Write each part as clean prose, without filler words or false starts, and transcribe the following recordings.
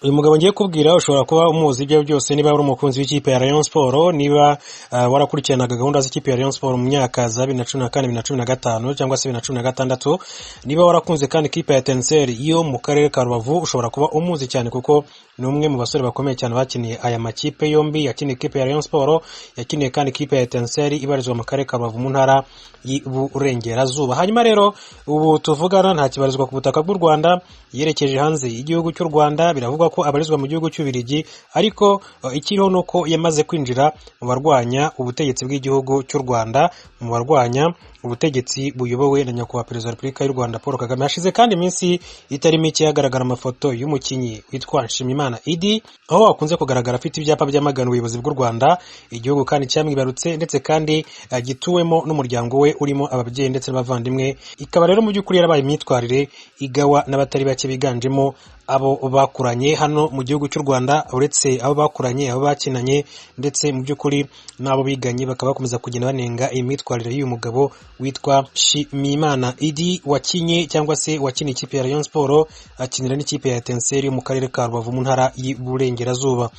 Uyu mugabo ngiye kubwira ushobora kuba umuzi ibyo byose, niba uri umukunzi w'ikipe ya Rayon Sport, niba warakurikiranaga gahunda z'ikipe ya Rayon Sport mu myaka za 2014, 2015 cyangwa se 2016, niba warakunze kandi ikipe ya Etincelle yo mu karere ka Rubavu, ushobora kuba umuzi cyane kuko ni umwe mu basore bakomeye cyane bakiniye aya makipe yombi. Yakiniye ikipe ya Rayon Sport, yakiniye kandi ikipe ya Etincelle ibarizwa mu karere ka Rubavu mu ntara y'Iburengerazuba. Hanyuma rero ubu tuvugana ntakibarizwa ku butaka bw'u Rwanda, yerekeje hanze y'igihugu cy'u Rwanda. Biravugwa ko abarizwa mu gihugu cy'Ububiligi, ariko ikiriho ni uko yamaze kwinjira mu barwanya ubutegetsi bw'igihugu cy'u Rwanda, mu barwanya ubutegetsi buyobowe na nyakubahwa Perezida wa Repubulika y'u Rwanda Paul Kagame. Hashize kandi iminsi itari mike hagaragara amafoto y'umukinnyi witwa Nshimiyimana Idi, aho akunze kugaragara afite ibyapa byamagana ubuyobozi bw'u Rwanda, igihugu kandi cyamwibarutse ndetse kandi gituwemo n'umuryango we urimo ababyeyi ndetse n'abavandimwe. Ikaba rero mu by'ukuri yarabaye imyitwarire igawa n'abatari bake biganjemo abo bakuranye hano mu gihugu cy'u Rwanda, uretse abo bakuranye, abo bakinanye ndetse mu by'ukuri n'abo biganye, bakaba bakomeza kugenda banenga imyitwarire y'uyu mugabo witwa Nshimiyimana Idi, wakinye cyangwa se wakiniye ikipe ya Rayon Sport, akinira n'ikipe ya Etincelle yo mu karere ka Rubavu mu ntara y'Iburengerazuba.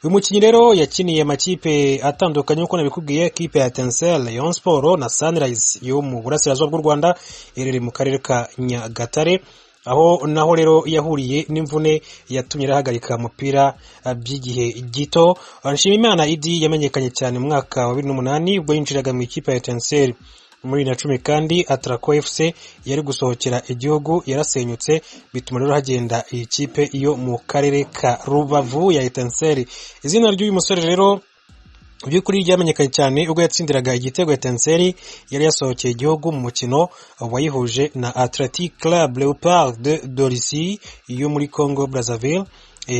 Uyu mukinnyi rero yakiniye amakipe atandukanye nk'uko nabikubwiye, ikipe ya Etincelle, Rayon Sport na Sunrise yo mu burasirazuba bw'u Rwanda iherereye mu karere ka Nyagatare, aho naho rero yahuriye n'imvune yatumye arahagarika umupira by'igihe gito. Nshimiyimana Idi yamenyekanye cyane mu mwaka wa 2008 ubwo yinjiraga mu ikipe ya Etincelle. Muri 2010 kandi Atraco FC yari gusohokera igihugu yarasenyutse, bituma rero hagenda iyi kipe yo mu karere ka Rubavu ya Etincelle. Izina ry'uyu musore rero by'ukuri ryamenyekanye cyane ubwo yatsindiraga igitego Etincelle yari yasohokeye igihugu mu mukino wayihuje na Athletic Club Leopard de Dolisie yo muri Congo Brazzaville,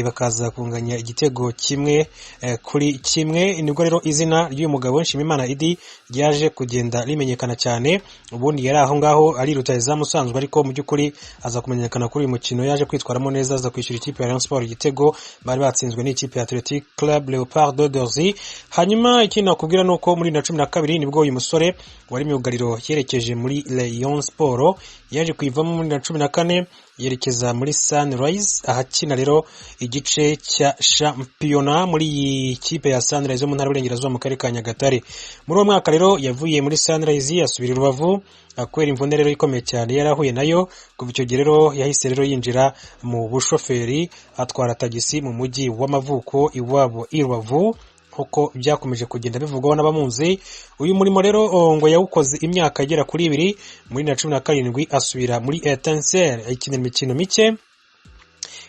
bakaza kunganya igitego 1-1. Nibwo rero izina ry'uyu mugabo Nshimiyimana Idi ryaje kugenda rimenyekana cyane. Ubundi yari aho ngaho ari rutahizamu usanzwe, ariko mu by'ukuri aza kumenyekana kuri uyu mukino yaje kwitwaramo neza, aza kwishyura ikipe ya Rayon Sport igitego bari batsinzwe n'ikipe ya Athletic Club Leopard de Dolisie. Hanyuma ikindi nakubwira ni uko muri 2012 nibwo uyu musore wari myugariro yerekeje muri Rayon Sport, yaje kuyivamo muri 2014 yerekeza muri Sunrise, ahakina rero igice cya shampiyona muri iyi kipe ya Sunrise yo mu ntara y'Iburengerazuba mu karere ka Nyagatare. Muri uwo mwaka rero yavuye muri Sunrise asubira i Rubavu kubera imvune rero ikomeye cyane yari ahuye nayo. Kuva icyo gihe rero yahise rero yinjira mu bushoferi, atwara tagisi mu mujyi w'amavuko iwabo i Rubavu, nkuko byakomeje kugenda bivugwaho n'abamuzi. Uyu murimo rero ngo yawukoze imyaka igera kuri 2. Muri 2017 asubira muri Etincelle akinira imikino mike.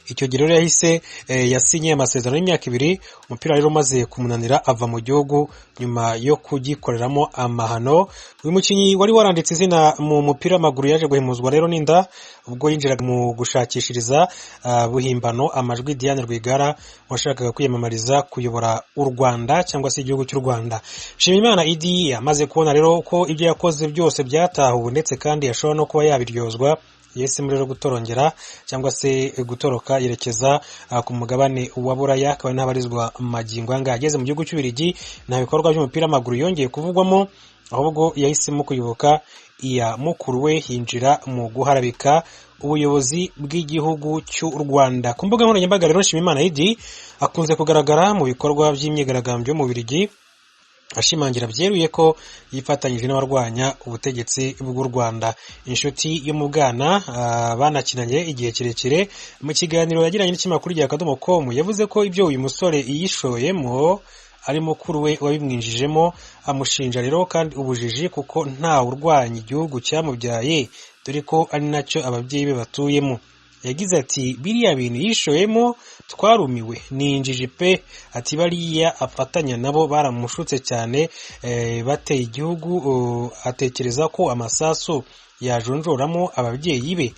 Icyo gihe rero yahise yasinye amasezerano y'imyaka 2. Umupira rero umaze kumunanira ava mu gihugu nyuma yo kugikoreramo amahano. Uyu mukinnyi wari waranditse izina mu mupira w'amaguru yaje guhemuzwa rero n'inda ubwo yinjiraga mu gushakishiriza buhimbano amajwi Diane Rwigara washakaga kwiyamamariza kuyobora u Rwanda cyangwa se igihugu cy'u Rwanda. Nshimiyimana Idi amaze kubona rero ko ibyo yakoze byose byatahuwe ndetse kandi ashobora no kuba yabiryozwa, yahisemo rero gutorongera cyangwa se gutoroka yerekeza ku mugabane wa Buraya, akaba ntabarizwa magingo aya ngaya. Ageze mu gihugu cy'Ububiligi nta bikorwa by'umupira w'amaguru yongeye kuvugwamo, ahubwo yahisemo kuyoboka iya mukuru we yinjira mu guharabika ubuyobozi bw'igihugu cy'u Rwanda. Ku mbuga nkoranyambaga rero Nshimiyimana Idi akunze kugaragara mu bikorwa by'imyigaragambyo mu Bubiligi, ashimangira byeruye ko yifatanyije n'abarwanya ubutegetsi bw'u Rwanda. Inshuti yo mu bwana banakinanye igihe kirekire, mu kiganiro yagiranye n'ikinyamakuru rya Akadomo com yavuze ko ibyo uyu musore yishoyemo ari mukuru we wabimwinjijemo, amushinja rero kandi ubujiji kuko ntawe urwanya igihugu cyamubyaye, dore ko ari nacyo ababyeyi be batuyemo. Yagize ati biriya bintu yishoyemo twarumiwe, ni injiji pe. Ati bariya afatanya nabo baramushutse cyane, bateye igihugu, atekereza ko amasasu yajonjoramo ababyeyi be.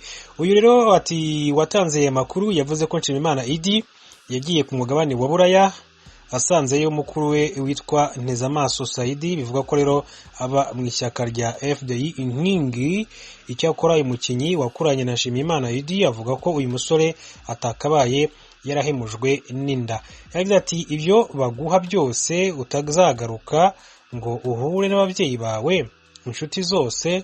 Uyu rero ati watanze amakuru yavuze ko Nshimiyimana Idi yagiye ku mugabane wa Buraya asanzeyo mukuru we witwa Ntezamaso Saidi, bivuga ko rero aba mu ishyaka rya FDI Inkingi. Icyakora uyu mukinnyi wakuranye na Nshimiyimana Idi avuga ko uyu musore atakabaye yarahemujwe n'inda. Yagize ati ibyo baguha byose utazagaruka ngo uhure n'ababyeyi bawe, inshuti zose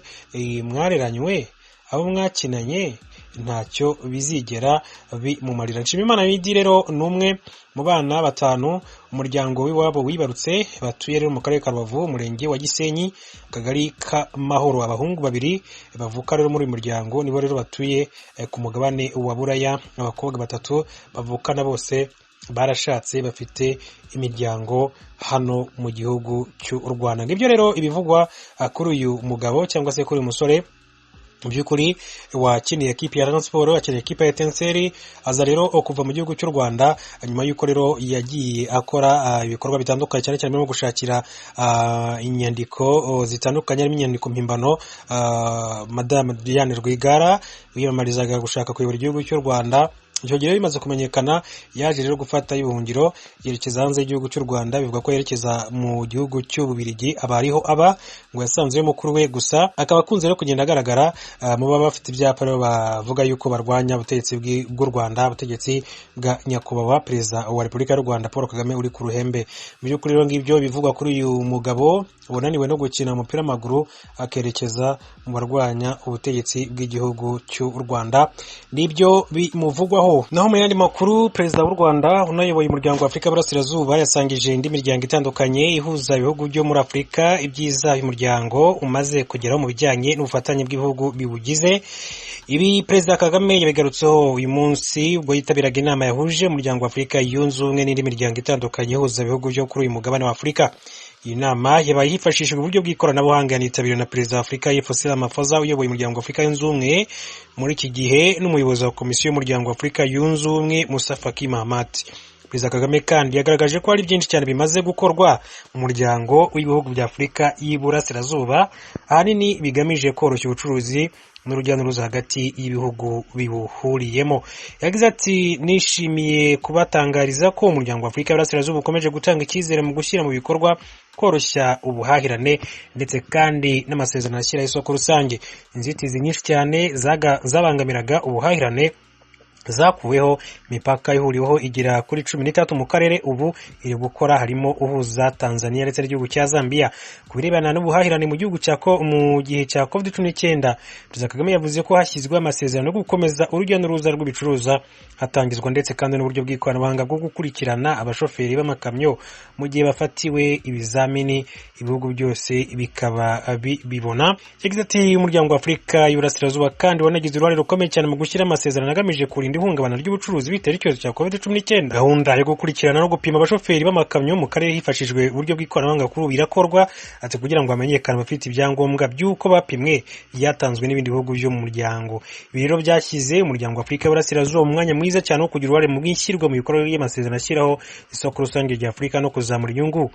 mwareranywe, abo mwakinanye ntacyo bizigera bimumarira. Nshimiyimana Idi rero ni umwe mu bana batanu umuryango w'iwabo wibarutse, batuye rero mu karere ka Rubavu, umurenge wa Gisenyi, akagari ka Mahoro. Abahungu babiri bavuka rero muri uyu muryango nibo rero batuye ku mugabane wa Buraya. Abakobwa batatu bavukana bose barashatse, bafite imiryango hano mu gihugu cy'u Rwanda. Ngibyo rero ibivugwa kuri uyu mugabo cyangwa se kuri uyu musore mu by'ukuri wakiniye ekipi ya Rayon Sports, akiniye ekipi ya Etincelles, aza rero kuva mu gihugu cy'u Rwanda nyuma y'uko rero yagiye akora ibikorwa bitandukanye, cyane cyane birimo gushakira inyandiko zitandukanye, harimo inyandiko mpimbano Madame Diane Rwigara wiyamamarizaga gushaka kuyobora igihugu cy'u Rwanda. Icyo gihe bimaze kumenyekana, yaje rero gufata ubuhungiro yerekeza hanze y'igihugu cy'u Rwanda, bivuga ko yerekeza mu gihugu cy'Ububiligi, aba ariho aba, ngo yasanzeyo mukuru we gusa, akaba akunze rero kugenda agaragara mu baba bafite ibyapa rero bavuga yuko barwanya ubutegetsi bw'u Rwanda, ubutegetsi bwa nyakubahwa Perezida wa Repubulika y'u Rwanda Paul Kagame uri ku ruhembe. Mu by'ukuri rero ngibyo bivugwa kuri uyu mugabo unaniwe no gukina umupira w'amaguru akerekeza mu barwanya ubutegetsi bw'igihugu cy'u Rwanda, nibyo bimuvugwaho. Naho mu yandi makuru, Perezida w'u Rwanda unayoboye umuryango wa Afurika y'Iburasirazuba yasangije indi miryango itandukanye ihuza ibihugu byo muri Afurika ibyiza uyu muryango umaze kugeraho mu bijyanye n'ubufatanye bw'ibihugu biwugize. Ibi Perezida Kagame yabigarutseho uyu munsi ubwo yitabiraga inama yahuje umuryango wa Afurika yunze ubumwe n'indi miryango itandukanye ihuza ibihugu byo kuri uyu mugabane wa Afurika. Iyi nama yabaye hifashishijwe uburyo bw'ikoranabuhanga, yanitabiriwe na Perezida wa Afurika y'Epfo Cyril Ramaphosa uyoboye umuryango wa Afurika yunze ubumwe muri iki gihe, n'umuyobozi wa Komisiyo y'umuryango wa Afurika yunze ubumwe Moussa Faki Mahamat. Perezida Kagame kandi yagaragaje ko hari byinshi cyane bimaze gukorwa mu muryango w'ibihugu bya Afurika y'Iburasirazuba, ahanini bigamije koroshya ubucuruzi n'urujya n'uruza hagati y'ibihugu biwuhuriyemo. Yagize ati: "Nishimiye kubatangariza ko umuryango wa Afurika y'Iburasirazuba ukomeje gutanga icyizere mu gushyira mu bikorwa koroshya ubuhahirane ndetse kandi n'amasezerano ashyiraho isoko rusange. Inzitizi nyinshi cyane zabangamiraga ubuhahirane zakuweho, imipaka ihuriweho igera kuri 13 mu karere ubu iri gukora, harimo uhuza Tanzania ndetse n'igihugu cya Zambia." Ku birebana n'ubuhahirane mu gihugu cya mu gihe cya COVID-19, Perezida Kagame yavuze ko hashyizweho amasezerano yo gukomeza urujya n'uruza rw'ibicuruzwa, hatangizwa ndetse kandi n'uburyo bw'ikoranabuhanga bwo gukurikirana abashoferi b'amakamyo mu gihe bafatiwe ibizamini, ibihugu byose bikaba bibona. Yagize ati: "Umuryango wa Afurika y'Iburasirazuba kandi wanagize uruhare rukomeye cyane mu gushyira amasezerano agamije kurinda ihungabana ry'ubucuruzi bitewe n'icyorezo cya COVID-19. Gahunda yo gukurikirana no gupima abashoferi b'amakamyo mu karere hifashishijwe uburyo bw'ikoranabuhanga kuri ubu irakorwa," ati kugira ngo hamenyekane abafite ibyangombwa by'uko bapimwe byatanzwe n'ibindi bihugu byo mu muryango. Ibi rero byashyize umuryango wa Afurika y'Iburasirazuba mu mwanya mwiza cyane wo kugira uruhare mu ishyirwa mu bikorwa ry'amasezerano ashyiraho isoko rusange rya Afurika no kuzamura inyungu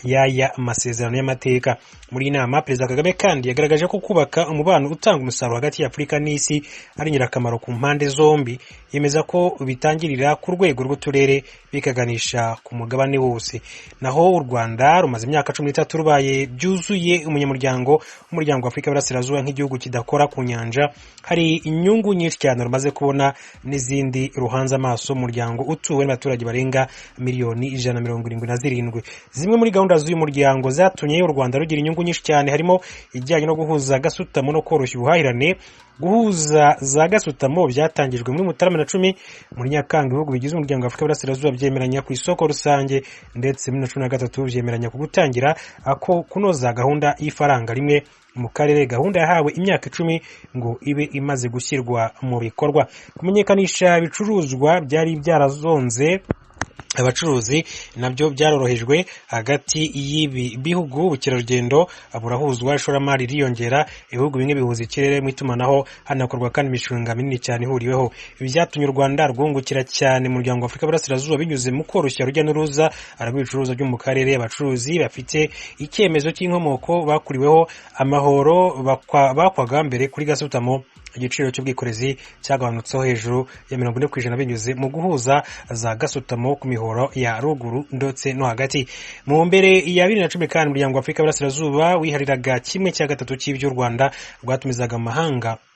y'aya masezerano y'amateka. Muri iyi nama, Perezida Kagame kandi yagaragaje ko kubaka umubano utanga umusaruro hagati ya Afurika n'isi ari ingirakamaro ku mpande zombi, yemeza ko bitangirira ku rwego rw'uturere bikaganisha ku mugabane wose. Naho u Rwanda rumaze imyaka 13 rubaye byuzuye umunyamuryango w'umuryango wa Afurika y'Iburasirazuba, nk'igihugu kidakora ku nyanja hari inyungu nyinshi cyane rumaze kubona n'izindi ruhanze amaso. Umuryango utuwe n'abaturage barenga miliyoni 177. Zimwe muri gahunda z'uyu muryango zatumye u Rwanda rugira inyungu nyinshi cyane harimo ijyanye no guhuza gasutamo no koroshya ubuhahirane. Guhuza za gasutamo byatangijwe muri Mutarama 10, muri Nyakanga ibihugu bigize umuryango wa Afurika y'Iburasirazuba byemeranya ku isoko rusange, ndetse muri 2013 byemeranya ku gutangira ako kunoza gahunda y'ifaranga rimwe mu karere, gahunda yahawe imyaka 10 ngo ibe imaze gushyirwa mu bikorwa. Kumenyekanisha ibicuruzwa byari byarazonze abacuruzi nabyo byarorohejwe hagati y'ibi bihugu, ubukerarugendo burahuzwa, ishoramari ririyongera, ibihugu bimwe bihuza ikirere mu itumanaho, hanakorwa kandi imishinga minini cyane ihuriweho. Ibi byatumye u Rwanda rwungukira cyane mu muryango wa Afurika y'Iburasirazuba binyuze mu koroshya urujya n'uruza rw'ibicuruzwa byo mu karere. Abacuruzi bafite icyemezo cy'inkomoko bakuriweho amahoro bakwaga mbere kuri gasutamo, igiciro cy'ubwikorezi cyagabanutseho hejuru ya 40% binyuze mu guhuza za gasutamo ku mihoro ya ruguru ndetse no hagati. Mu mbere ya 2010 kandi, umuryango wa Afurika y'Iburasirazuba wihariraga 1/3 cy'ibyo u Rwanda rwatumizaga amahanga.